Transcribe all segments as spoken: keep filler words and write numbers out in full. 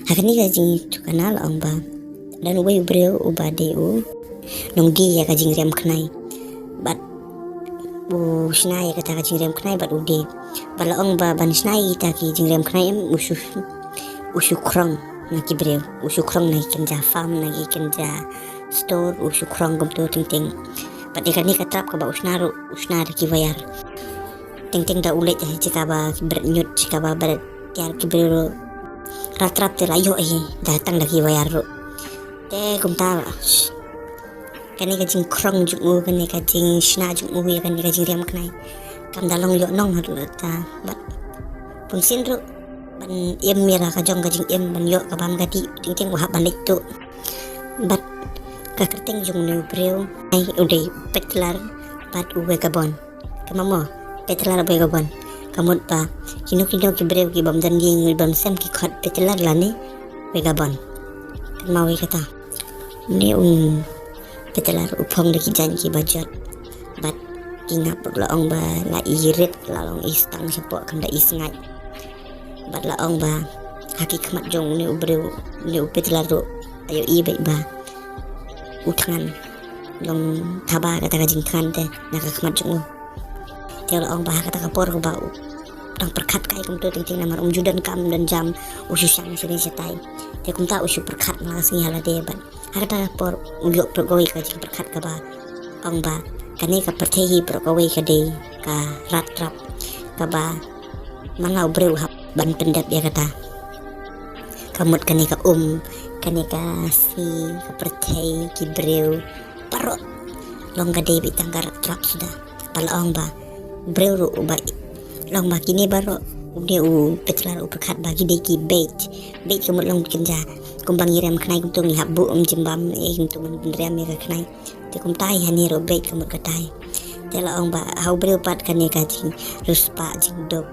Ha kane ka jingïathuhkhana la ong ba don uwei u briew uba dei u nongdie ïa ka jingriam khnai. Bad u shna ïa kata ka jingriam khnai bad u die. Bad la ong ba ban shna ïa kita ki jingriam khnai em u shu u shu krong na ki briew, u shu krong na ki kynja farm, na ki kynja store, u shu krong kumtu teng teng. Bad ïa kane ka trap kaba u shna ruh u shna da ki wire. Teng teng da u leit ha jaka ba ki bret ñiut, jaka ba bret tiar, ki briew ruh rat trap te la ïoh hi da tang da ki wire ruh. Te kumta kane ka jingkrong jong u, kane ka jingshna jong u ïa kane ka jingriam khnai kam da long ïoh nong haduh katta. Bad bunsien ruh ban im ïa la ka jong ka jingim ban ïoh ka bam ka dih, teng teng u hap ban leit tuh. Bad ka kyrteng jong une u briew ai u dei Peddler bad u Vagabond. Ka mamo, Peddler bad Vagabond. Ka mut ba kino kino ki briew ki bym don ïing bym sem ki khot Peddler lane Vagabond. Ka mamo kata. Une u Peddler u phong da ki jaiñ kiba jot. Bad ki ngap ruh la ong ba la i rit, la long i stang shapoh kam da i sngaid. Bad la ong ba ha ki khmat jong une u briew, une u Peddler ruh, ïohi beit ba u thngan, long thaba kata ka jingthngan te na ka khmat jong u. Te la ong ba ha kata ka por kaba u dang pyrkhat kai kumtu teng teng namar um ju don kam don jam, u shu shang shane shatai. Te kumta u shu pyrkhat man la ka sngi ha lade bad ha kata ka por u ïoh pyrkhat kawei ka jingpyrkhat kaba ong ba kane ka pyrthei hi baroh kawei ka dei ka rat trap kaba man la u briew u hap ban pyndep ïa kata. Ka mut kane ka um, kane ka sngi, ka pyrthei, ki briew, baroh long ka dei beit tang ka rat trap suda. Bad la ong ba briew ruh uba, la ong ba kine baroh, une u Peddler u pyrkhat ba ki dei ki bait. Bait ka mut long kynja, kumba ngi riam khnai kumtu ngi hap buh um jingbam, eh, kumtu ban riam ïa ka khnai. Te kumta hi hangne ruh beit ka mut katai. Te la ong ba ha u briew pat kane ka jingriewspah, jingduk,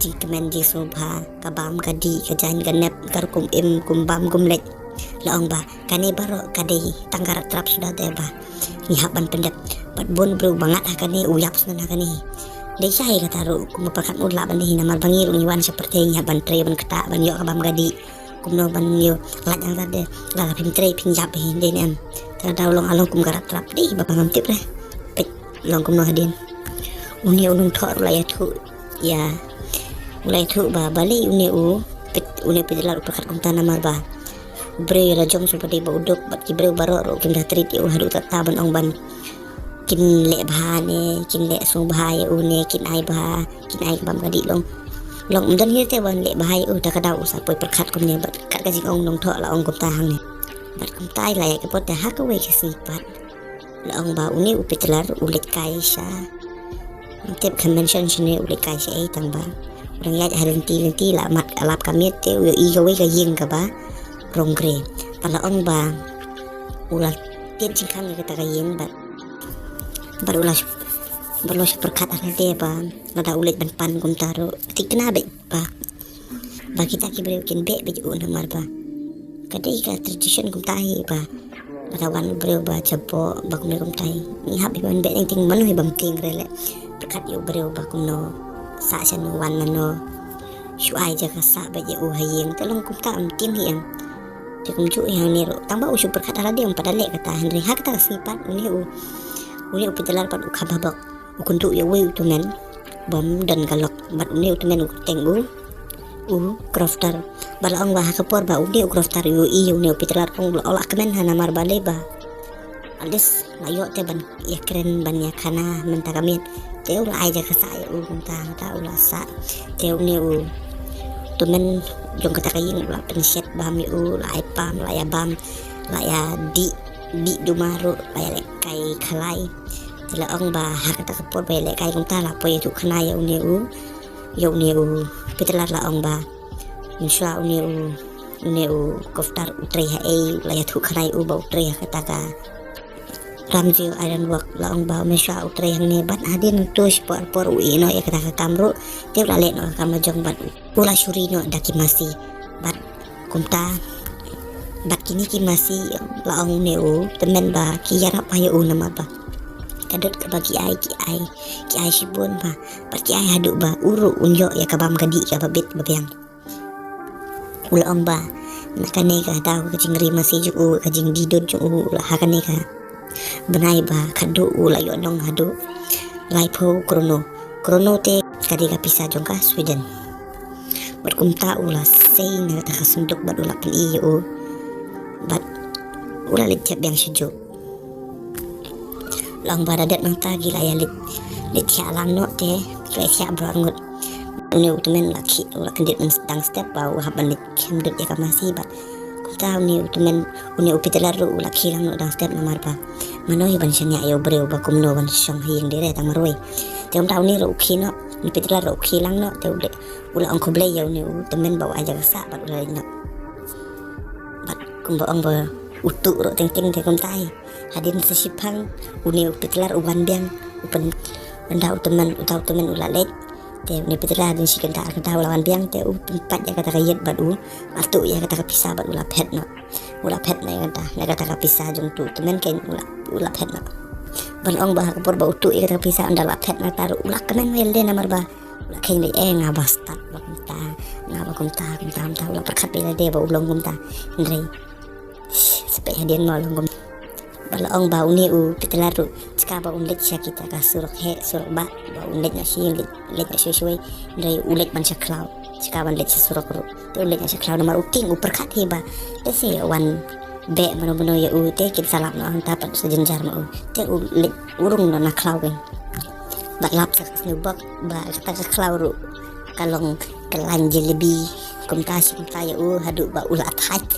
jingkmen, jingsngewbha, ka bam ka dih, ka jaiñ ka nep, ka rukom im, kum bam kum leit. La ong ba kane baroh ka dei tang ka rat trap suda te ba ngi hap ban pyndep. Bad bun briew ba ngat ha kane, u ïap sngewbha ha kane. Dei shai kata ruh kumba pyrkhat u lah ban dei hi namar ba ngi ruh ngi wan sha pyrthei ngi hap ban trei ban ktah ban ïoh ka bam ka dih. Kumno ban ïoh lait hangta de, la ka phin trei phin ïap hi, dei ne em. Te ka daw long, a long kum ka rat trap dei ba ngam tip re. Peit long kumno hadien. Une u nongthoh ruh la ïathuh ïa, u la ïathuh ba balei une u, peit, une u Peddler u pyrkhat kumta namar ba u briew ïa la jong shu ba dei ba u duk bad ki briew baroh ruh kim da treat ïa u haduh katta ban ong ban kin leh bha ne, kin leh sngewbha ïa u ne, kin ai bha, kin ai ka bam ka dih long. Long um don hi te ban leh bha ïa u, te ka daw u sa poi pyrkhat kumne bad kat ka jingong nongthoh la ong kumta hangne. Bad kumta la ïa ka por te ha kawei ka sngi pat la ong ba une u Peddler u leit kai sha, ngam tip ka mention shane u leit kai sha ei tang ba u dang ïaid ha lynti lynti la mat ka lap ka miet te u ïohi kawei ka ïing kaba rong grey. Bad la ong ba u la tied jingkhang ïa kata ka ïing bad bad u la, bad u la shu pyrkhat hangne ba lada u leit ban pan kumta ruh thikna beit ba, ba kita ki briew kin beh beit ïa u namar ba ka dei ka tradition kumta hi ba lada wan u briew ba jaboh ba kumne kumta hi ngi hap hi ban beh, teng teng mano hi bym tieng re leh. Pyrkhat ïa u briew ba kumno sah shano, wan nano, shu ai jaka sah beit ïa u ha ïing, te long kumta um tieng hi em. Te kumjuh hi hangne ruh tang ba u shu pyrkhat ha lade um pat da leh kata, hynrei ha kata ka sngi pat une u, une u Peddler pat u kham ha bok, u kynduh ïa uwei u tymmen bym don ka lok bad une u tymmen u kyrteng u, u Crofter. Bad la ong ba ha ka por ba une u Crofter u ïohi ïa une u Peddler u la, u la kmen ha namar balei ba at least la ïoh te ban ïakren ban ïakhana mynta ka miet. Te u la ai jaka sah ïa u kumta, kumta u la sah. Te une u tymmen jong kata ka ïing u la pynshet bam ïa u, la ai pam, la ïa bam, la ïa dih, dih duma ruh, la ïa lehkai khalai. Te la ong ba ha kata ka por ba ïa lehkai kumta la poi ïathuh khana ïa une u, ïa une u Peddler la ong ba mynshuwa une u, une u Crofter u trei ha ei, u la ïathuh khana ïa u ba u trei ha kata ka Ramsey Iron Work, la ong ba mynshuwa u trei hangne bad hadien to shi por por u ïeh noh ïa kata ka kam ruh, te u la leh noh ka kam la jong bad u la shu ri noh da ki masi. Bad kumta bad kine ki masi la ong une u tymmen ba ki ïarap ha ïa u namar ba ka dud kaba ki ai, ki ai, ki ai shibun ba, bad ki ai haduh ba u ruh un ïoh ïa ka bam ka dih kaba bit ba biang. U la ong ba na kane ka daw ka jingri masi jong u, ka jingdih dud jong u, u la ha kane ka bnai ba khatduh u la ïoh nong haduh laiphew krono. Krono te ka dei ka pisa jong ka Sweden. Bad kumta u la sei na kata ka synduk bad u la pyni ïa u. Bad u la leit thiah biang shajuh. La ong ba da dep nangta ki la ïa leit, leit thiah lang noh te, ki la thiah baroh arngut. Une u tymmen u la khie, u la kyndit na dang step ba u hap ban leit khem dud ïa ka masi bad kumta une u tymmen, une u Peter ruh u la khie lang noh dang step namar ba mano hi ban shaniah ïa u briew ba kumno ban shong ha ïing de re tang marwei. Te kumta une ruh u khie noh, une Peter ruh u khie lang noh te u leit, u la ong khublei ïa une u tymmen ba u ai ïa ka sah bad u la leit noh. Bad kumba ong ba u tuh ruh teng teng te kumta hi. Hadien sa shiphang une u Peter u wan biang, u pyn, ynda u tymmen, uta u tymmen u la leit. Te une Peter hadien shi kynta ar kynta u la wan biang te u pynpait ïa kata ka ïit bad u la tuh ïa kata ka pisa bad u la phet noh. U la phet noh ïa kata, na kata ka pisa jong utu u tymmen kein u la, u la phet noh. Ban ong ba ha ka por ba u tuh ïa kata ka pisa ynda la phet noh ta ruh u la kmen ïa lade namar ba u la kheiñ lei, eh, nga ba stad ba kumta, nga ba kumta, kumta, kumta, u la pyrkhat ïa lade ba u long kumta. Hynrei sa peit hadien nga long kumta. Ba la ong ba une u Peter ruh, jaka ba un leit sha kita ka surok heh, surok bah, ba un leit noh shi, leit, leit noh shwei shwei. Hynrei u leit ban sha khlaw, jaka ban leit sha surok ruh. Te u leit noh sha khlaw namar u tieng u pyrkhat hi ba lehse wan beh mano mano ïa u te kin sa lap noh hangta pat sa jynjar ma u. Te u leit u rung noh na khlaw kein. Bad lap sa ka sniewbok ba kata ka khlaw ruh ka long ka lain jelebi, kumta shi kumta ïa u haduh ba u la thait.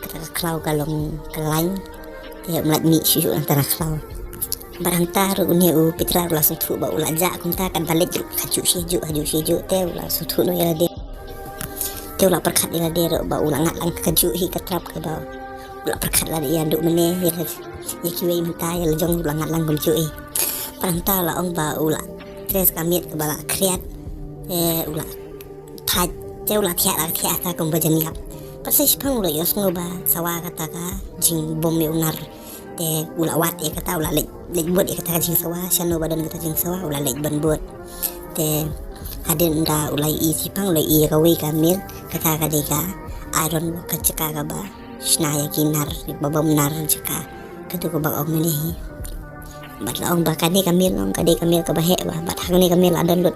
Kata ka khlaw ka long ka lain, te um lait mih shuh shuh nangta na khlaw. Bad hangta ruh une u Peter u la sngewthuh ba u la jah kumta, katba leit ruh kajuh shi juh, kajuh shi juh, te u la sngewthuh noh ïa lade. Te u la pyrkhat ïa lade ruh ba u la ngat lang kajuh hi ka trap kaba u la pyrkhat lade ïa duh mynne, ïa la, ïa kiwei mynta, ïa la jong u la ngat lang kumjuh hi. Bad hangta la ong ba u la treh ka miet kaba la khriat, te u la thait, te u la thiah, la thiah ta kumba jan ïap. Pat sa shiphang u la ïohsngew ba sawa kata ka jingbum ïa u nar. Te u la wad ïa kata, u la leit, leit bud ïa kata ka jingsawa, shano ba don kata jingsawa, u la leit ban bud. Te hadien ynda u la ïohi shiphang u la ïohi ïa kawei ka miel, kata ka dei ka iron wok, ka jaka kaba shna ïa ki nar, ba bam nar jaka. Katu kaba ong mynne hi. Bad la ong ba kane ka miel ong ka dei ka miel kaba heh ba, bad ha kane ka miel la don lut,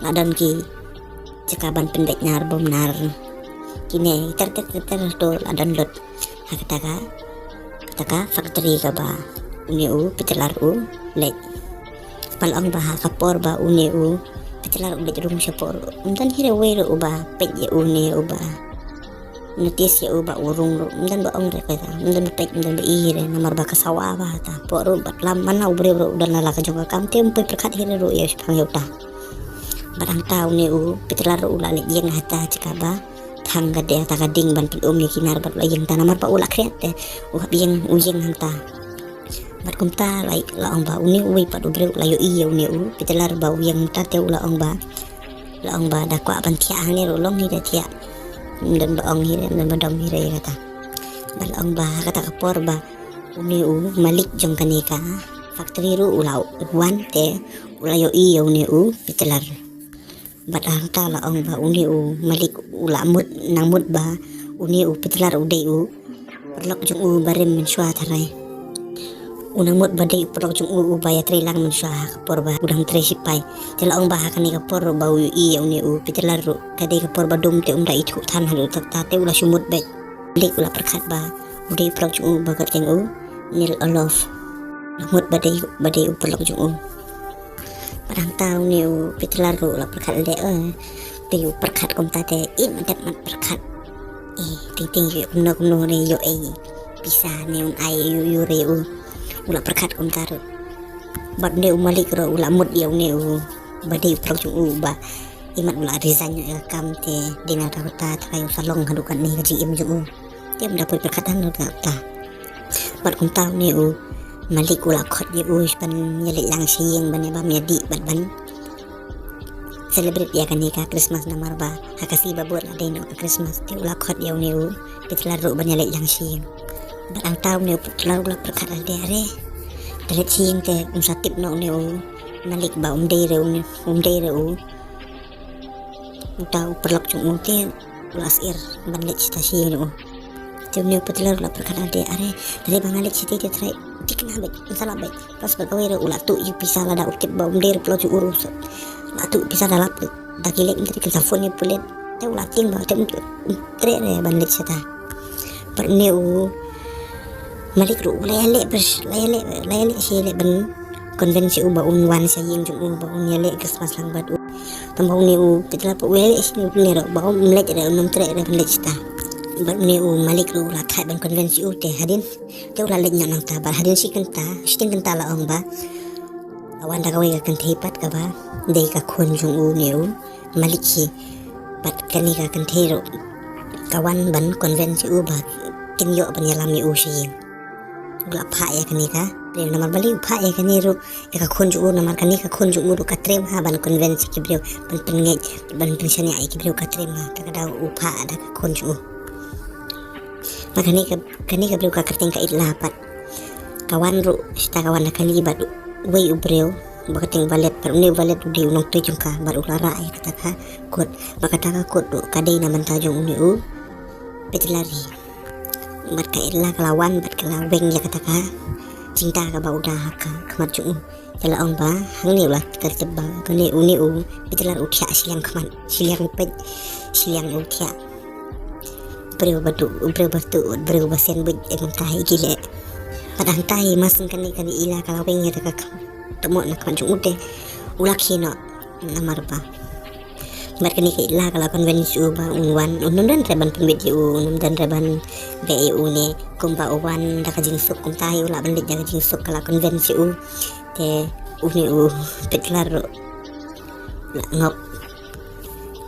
la don ki jaka ban pynbeit nar, bam nar. Kine ter ter ter ter to la don lut ha kata ka, kata ka factory kaba une u Peter u leit. Bad la ong ba ha ka por ba une u Peter u leit rung sha por, ym don hi re wei ruh uba peit ïa une uba notice ïa u ba u rung ruh, ym don ba ong re kata, ym don ba peit, ym don ba i hi re namar ba ka sawa ba hata. Por ruh bad la man la u briew ruh u don la ka jong ka kam, te ym poi pyrkhat hi re ruh ïa shiphang ïa uta. Bad hangta une u Peter ruh u la leit ïeng hata jaka ba thang ka dei, hata ka ding ban pyn-um ïa ki nar bad u la ïeng ta namar ba u la khriat te u hap ïeng, u ïeng hangta. Bad kumta la, la ong ba une uwei pat u briew u la ïohi ïa une u Peter ba u ïeng hangta te u la ong ba, la ong ba da kwah ban thiah hangne ruh long hi da thiah. Ym don ba ong hi re, ym don ba dom hi re ïa kata. Bad la ong ba ha kata ka por ba une u malik jong kane ka factory ruh u la wan te u la ïohi ïa une u Peter. Bad hangta la ong ba une u malik u la mut, nang mut ba une u Peter u dei u paralok jong u barim mynshuwa tharai. U nang mut ba dei u paralok jong u uba ïatrei lang mynshuwa ha ka por ba u dang trei shipai. Te la ong ba ha kane ka por ba u ïohi ïa une u Peter ruh ka dei ka por ba dum te um da ithuh than haduh takta te u la shu mut beit. Malik u la pyrkhat ba u dei u paralok jong u ba kyrteng u Nils Olof. La mut ba dei, ba dei u paralok jong u. Bad hangta une u Peter ruh u la pyrkhat lade, eh, te u pyrkhat kumta te, eh, ym dep mat pyrkhat. Eh, ting ting ïoh kumno kumno ne ïoh ei pisa ne un ai ïoh ïoh re u. U la pyrkhat kumta ruh. Bad une u malik ruh u la mut ïa une u ba dei u paralok jong u ba imat u la resign ïa ka kam te dei na kata ka tharai u sa long haduh katne ka jingim jong u. Te ym da poi pyrkhat han haduh kata. Bad kumta une u malik u la khot ïa u ban ïaleit lang sha ïing ban ïa bam ïa dih bad ban celebrate ïa kane ka Christmas namar ba ha ka sngi ba bud la dei noh ka Christmas te u la khot ïa une u Peter ruh ban ïaleit lang sha ïing. Bad hangta une u Peter u la pyrkhat lade, are da leit sha ïing te um sa tip noh une u malik ba um dei re une, um dei re u uta u paralok jong u te U la syier ban leit shata sha ïing jong u. Te une u Petelar u la pyrkhat, are, lada ba nga leit shata te trai thikna beit, nsa la beit. Plus bad kawei ruh u la tuh ïa u pisa, lada u tip ba um dei ruh u paralok jong u ruh, u la tuh pisa da lap da ki leit, mynta ki sa phone ïa u pulit. Te u la tieng ba te um treh re ban leit shata. Bad une u Malik ruh u la ïaleh bris, la ïaleh, la ïaleh shi ïaleh ban convince u ba un wan sha ïing jong u, ba un ïaleh Christmas lang bad u. Tang ba une u Petelar pat u ïaleh shi ne u ne ruh ba um leit re, um treh re ban leit shata. Bad une u Malik ruh u la thait ban convince u te hadien, te u la leit noh nangta. Bad hadien shi kynta, shiteng kynta la ong ba la wan da kawei ka kynthei pat kaba dei ka khun jong une u Malik hi. Bad kane ka kynthei ruh ka wan ban convince ïa u ba kin ïoh ban ïalam ïa u sha ïing. U la phah ïa kane ka briew, namar balei u phah ïa kane ruh, ïa ka khun jong u, namar kane ka khun jong u ruh ka trei bha ban convince ïa ki briew, ban pynngeit, ban pynshaniah ïa ki briew ka trei bha, te ka daw u phah da ka khun jong u. Bad kane ka, kane ka briew ka kyrteng ka Itla pat. Ka wan ruh shata, ka wan na kali bad uwei u briew ba kyrteng Valet, bad une u Valet u dei u nongtei jong ka, bad u la rah ïa kata ka kot, bad kata ka kot ruh ka dei na bynta jong une u Petelar hi. Bad ka Itla ka la wan bad ka la weng ïa kata ka jingtah kaba u da ha ka khmat jong u. Te la ong ba hangne u la tip ba kane une u Petelar u thiah shiliang khmat, shiliang peit, shiliang u thiah. Briew ba duh, briew ba tuh, briew ba sngewbha, e, mynta hi ki leh. Bad hangta hi, mar shen kane, kane Itla ka la weng ïa ka khmat, tymmen na khmat jong u te u la khie noh namar ba. Bad kane ka Itla ka la convince u ba un wan, un ym don re ban pynbit ïa u, un ym don re ban beh ïa u ne, kumba u wan da ka jingsuk, kumta hi u lah ban leit da ka jingsuk, ka la convince ïa u. Te une u Petelar ruh la ngop.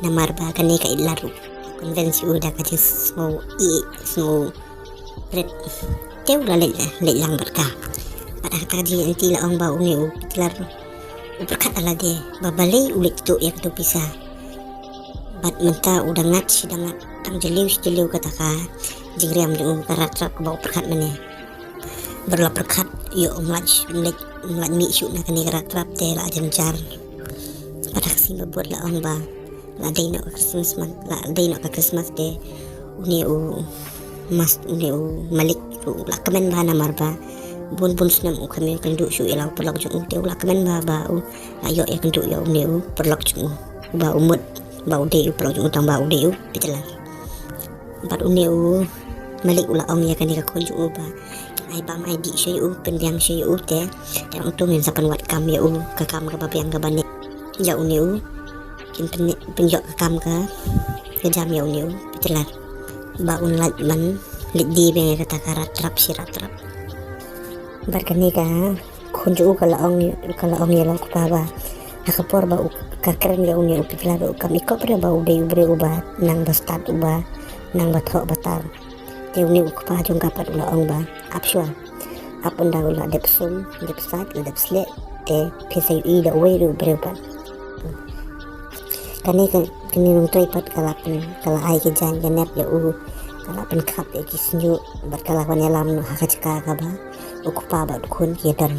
Namar ba kane ka Itla ruh convince ïa u da ka jingsngew ïeit, sngew pret. Te u la leit, leit lang bad ka. Bad ha kata ka jingïaid lynti la ong ba une u Petelar u pyrkhat ha lade ba balei u leit tuh ïa kato pisa. Bad mynta u da ngat shi da ngat, tang jylliew shi jylliew kata ka jingriam jong u, ka rat trap kaba u pyrkhat mynne. Bad u la pyrkhat ïoh um lait, um lait, um lait mih shuh na kane ka rat trap te la jynjar. Bad ha ka sien ba bud la ong ba la dei noh ka Christmas man, la dei noh ka Christmas te une u mas, une u Malik ruh u la kmen bha namar ba bun bun snem u khlem ïakynduh shuh ïa la u paralok jong u, te u la kmen bha ba u la ïoh ïakynduh ïa une u paralok jong u, ba u mut ba u dei u paralok jong u, tang ba u dei u Petelar. Bad une u Malik u la ong ïa kane ka khun jong u ba ai bam ai dih shuh ïa u, pynbiang shuh ïa u te, te ong to ngin sa pynwad kam ïa u, ka kam kaba biang kaba ne ïa une u, kin pyn, pynïoh ka kam ka, ka jam ïa une u Petelar. Ba un lait ban leit die biang ïa kata ka rat trap shi rat trap. Bad kane ka khun jong u ka la ong, ka la ong ïa la u kpa ba ha ka por ba u, ka kren ïa une u Petelar ba u kam ikop re ba u dei u briew uba nang ba stad, uba nang ba thoh ba tar. Te une u kpa jong ka pat u la ong ba ap shuwa, ap, ynda u la dep sum, dep sait, la dep sleh, te phi sa ïohi da uwei ruh u briew pat. Kane ka, kane nongtrei pat ka la pyn, ka la ai ki jaiñ ka nep ïa u, ka la pynkhap ïa ki shñiuh, bad ka la wan ïalam noh ha ka jaka kaba u kpa bad u khun ki don,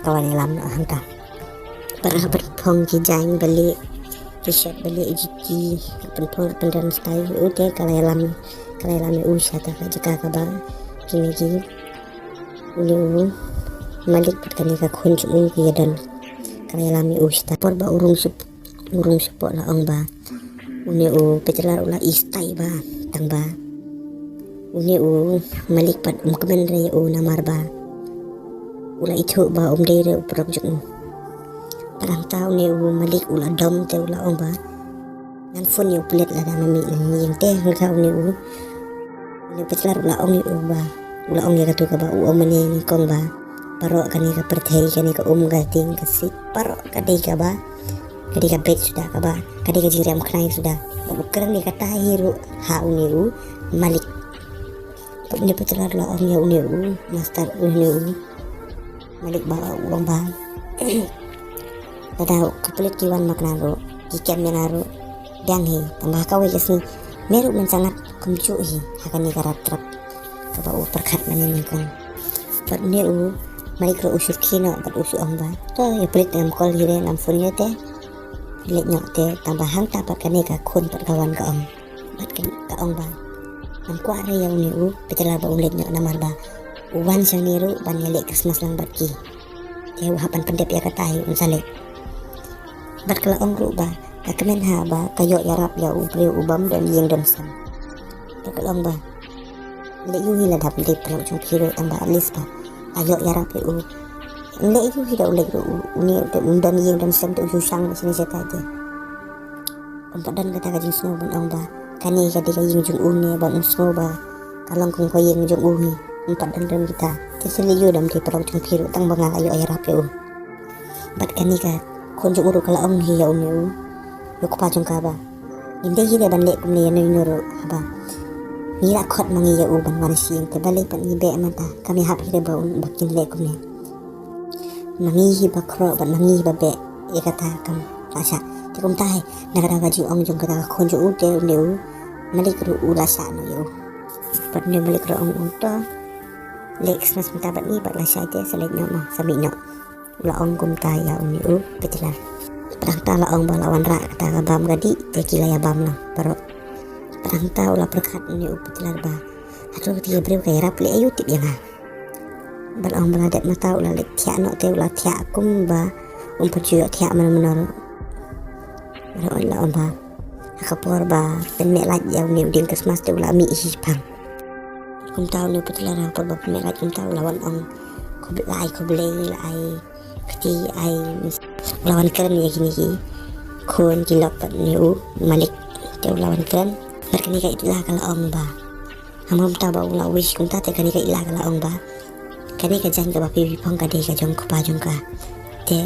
ka wan ïalam noh hangta. Bad ka pynphong ki jaiñ ba lieh, ki shirt ba lieh, ki juti, ka pynphong, ka pynrem style ïa u te ka la ïalam, ka la ïalam ïa u shata ka jaka kaba kine ki, une u Malik bad kane ka khun jong u ki ïa don. Ka la ïalam ïa u shata. Por ba u rung shup, u rung shup la ong ba une u Petelar u la i stai bha, tang ba une u Malik pat um kmen re ïa u namar ba u la ithuh ba um dei re u paralok jong u. Bad hangta une u Malik u la dom te u la ong ba ngan phone ïa u pulit lada ma mih na ïing te. Hangta une u, une u Petelar u la ong ïa u ba, u la ong ïa kato kaba u ong mynne nyngkong ba baroh kane ka pyrthei, kane ka um ka tieng ka siej, baroh ka dei kaba, ka dei ka beit suda kaba, ka dei ka jingriam khnai suda. Bad u kren ïa kata hi ruh ha une u Malik. Bad une u Petelar u la ong ïa une u master, une u Malik ba u ong ba lada ka pulit ki wan makna ruh, ki kem ïa nga ruh, biang hi, tang ba ha kawei ka sngi me ruh men sa ngat kumjuh hi ha kane ka rat trap kaba u pyrkhat mynne nyngkong. Bad une u Malik ruh u shu khie noh bad u shu ong ba to ïa pulit ngam call hi re, ngam phone ïa te. Leit noh te, tang ba hangta pat kane ka khun pat ka wan ka ong Bad ka, ka ong ba, ngam kwah re ïa une u Peter Lar ba un leit noh namar ba u wan shane ruh ban ïaleh Christmas lang bad ki. Te u hap ban pyndep ïa kata hi un sa leit. Bad ka la ong ruh ba ka kmen ha ba ka ïoh ïarap ïa u briew u bym don ïing don sem. Te ka la ong ba, leh ïa u hi lada ym dei paralok jong phi ruh, tang ba at least ba ka ïoh ïarap ïa u. Leh ïa u hi da u leit ruh u, une u don ïing don sem te u ju shang shane shatai te. Ym pat don kata ka jingsngew ban ong ba kane ka dei ka ïing jong u ne, ban ym sngew ba ka long kum ka ïing jong u hi. Ym pat don lem kita. Te sa leh ïa u da ym dei paralok jong phi ruh, tang ba nga la ïoh ïarap ïa u. Bad kane ka khun jong u ruh ka la ong hi ïa une u, ïa u kpa jong ka ba, ngim dei hi leh ban leh kumne ïa uno uno ruh haba ngi la khot ma ngi ïa u ban wan sha ïing, te balei pat ngi beh mynta? Kam ïahap hi leh ba un, ba kin leh kumne. Ma ngi hi ba khroh bad ma ngi hi ba beh, ïa kata kam lah shah. Te kumta hi, na ka daw ka jingong jong kata ka khun jong u te une u Malik ruh u la shah noh ïa u. Bad une u Malik ruh ong u, to leh Christmas mynta bad ngi bad lashai te sa leit noh mo, sa mih noh. U la ong kumta ïa une u Peter Lar. Bad hangta la ong ba la wanrah kata ka bam ka dih te ki la ïa bam noh baroh. Bad hangta u la pyrkhat une u Peter Lar ba, hato kata ka briew ka ïarap leh aïu tip ïa nga. Bad la ong ba la dep mynta u la leit thiah noh te u la thiah kumba um pat ju ïoh thiah mano mano ruh. Bad la ong ba ha ka por ba pynmih lait ïa une u dieng Christmas te u la mih hi phang. Kumta une u Peter Lar ha ka por ba pynmih lait kumta u la wan ong, khublei, khublei, la ai kti, ai, u la wan kren ïa kine ki khun ki lok bad une u Malik. Te u la wan kren. Bad kane ka Itla ka la ong ba, ha, mynta ba u la wish kumta te kane ka Itla ka la ong ba, kane ka jaiñ kaba phi phong ka dei ka jong u kpa jong ka. Te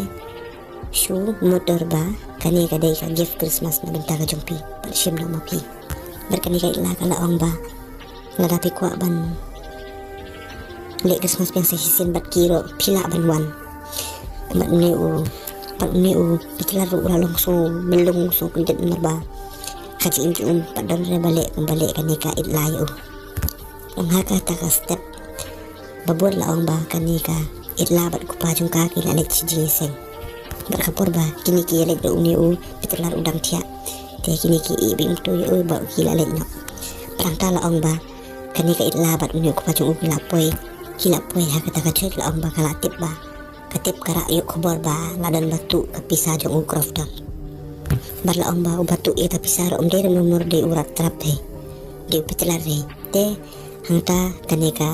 shu mutdur ba kane ka dei ka gift Christmas na bynta ka jong phi. Bad shim noh ma phi. Bad kane ka Itla ka la ong ba, lada phi kwah ban leh Christmas biang sa shisien bad ki ruh phi lah ban wan. Bad une u, bad une u Peter Lar ruh u la long sngewmyllung sngewkyndit namar ba ka jingim jong u ym pat don re ba leh kumba leh kane ka Itla ïa u. Ong ha kata ka step ba bud la ong ba kane ka Itla bad u kpa jong ka ki la leit sha jingïaseng. Bad ka por ba kine ki ïaleit ruh une u Peter Lar u dang thiah. Te kine ki ïeh beit kumto ïa u ba ki la leit noh. Bad hangta la ong ba kane ka Itla bad une u kpa jong u ki la poi, ki la poi ha kata ka church, la ong ba ka la tip ba, ka tip ka rah ïoh khubor ba la don ba tuh ka pisa jong u Crofton. Bad la ong ba uba tuh ïa ka pisa ruh ym dei Ram Lumur, dei u Rat Trap hi, dei u Peter Lar hi. Te hangta kane ka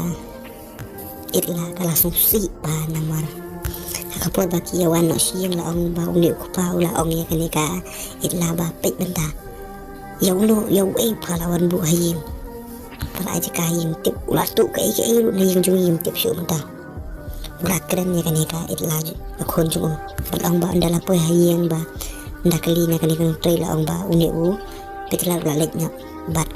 Itla ka la sngewsih bha namar ha ka por ba ki ïa wan noh sha ïing la ong ba une u kpa u la ong ïa kane ka Itla ba, peit mynta, ïa uno, ïa uei pha la wan buh ha ïing, pha la ai jaka ha ïing, tip u la tuh kaei kaei ruh na ïing jong ngi ym tip shuh mynta. U la kren ïa kane ka Itla, ka khun jong u. Bad la ong ba ynda la poi ha ïing ba ynda kylli na kane ka nongtrei la ong ba une u Peter Lar u la leit noh bad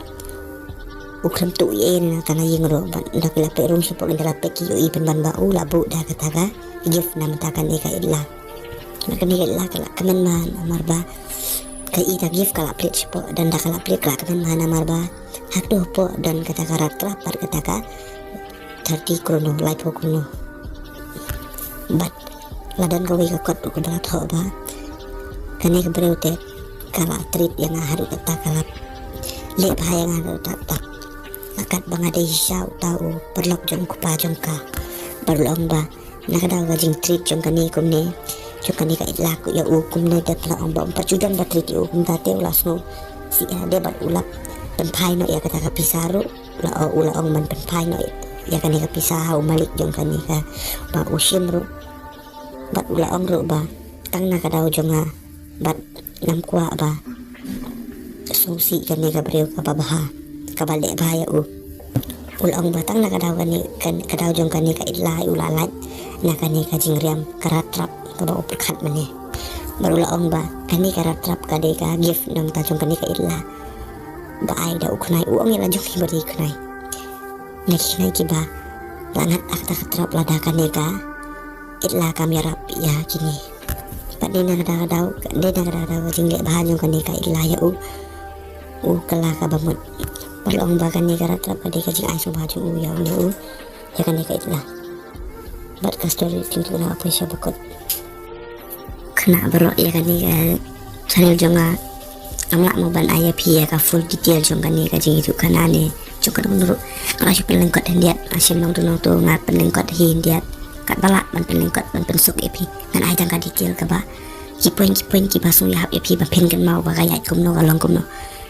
u khlem tuh ei ei na tang ha ïing ruh. Bad ynda ki la peit rung shapoh, ynda la peit ki ïohi pynban ba u la buh da kata ka gift na bynta kane ka Itla. Bad kane ka Itla ka la kmen bha namar ba ka i ta gift, ka la plie shapoh, da ynda ka la plie ka la kmen bha namar ba hato hapoh don kata ka Rat Trap bad kata ka thirty krono, laiphew krono. Bad la don kawei ka kot ruh kaba la thoh ba kane ka briew te ka la treat ïa nga haduh katta, ka la leh bha ïa nga haduh katta. La kat ba nga dei shisha uta u paralok jong u kpa jong ka. Bad u la ong ba na ka daw ka jingtreat jong kane kumne, jong kane ka Itla ïa u kumne, te la ong ba um pat ju don ba treat ïa u kumta te u la sngewsih ha de bad u la pynphai noh ïa kata ka pisa ruh. La, u la ong ban pynphai noh ïa kane ka pisa ha u malik jong kane ka, ba u shim ruh. Bad u la ong ruh ba tang na ka daw jong nga bad ngam kwah ba sngewsih kane ka briew kaba bha, kaba leh bha ïa u. U la ong ba tang na ka daw kane, kan, ka daw jong kane ka Itla u la lait na kane ka jingriam ka Rat Trap kaba u pyrkhat mynne. Bad u la ong ba kane ka Rat Trap ka dei ka gift na bynta jong kane ka Itla. Ba ai da u khnai, u ong ïa la jong hi ba dei khnai. Na ki khnai kiba la ngat ha kata ka trap lada kane ka Itla kam ïarap ïa kine. Bad dei na ka daw, dei na ka daw ka jingleh bha jong kane ka Itla ïa u, u kylla kaba mut. Bad la ong ba kane ka Rat Trap ka dei ka jingai sngewbha jong u ïa une u, ïa kane ka Itla. Bad ka story teng tu na poi sha ba kut. Khynnah baroh, ïa kane ka channel jong nga Ngam lah mo ban ai ïa phi ïa ka full detail jong kane ka jingïathuhkhana ne jong ka dong ruh. Nga la shu pynlyngkot khyndiat, nga shim nongto nongto, nga pynlyngkot hi khyndiat. Katba lah ban pynlyngkot ban pynsuk ïa phi, ngan ai tang ka detail kaba ki point ki point kiba sngewhap ïa phi ba phin kynmaw ba ka ïaid kumno, ka long kumno.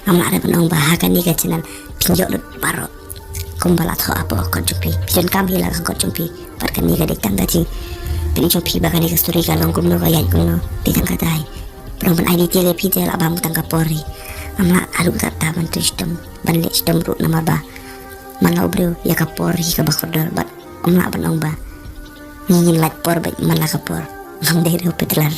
Ngam lah re ban ong ba ha kane ka channel phin ïoh lut baroh kumba la thoh hapoh kot jong phi. Phi donkam hi la ka kot jong phi. Bad kane ka dei tang ka jingpyni jong phi ba kane ka story ka long kumno, ka ïaid kumno. Dei tang kata hi. Pyrshang ban ai detail ïa phi te la bam tang ka por hi. Ngam lah haduh katta ban tu shitom, ban leh shitom ruh namar ba man la u briew ïa ka por hi kaba kordor bad ngam lah ban ong ba ngi ngin lait por bad man la ka por. Ngam dei ruh phi te lar.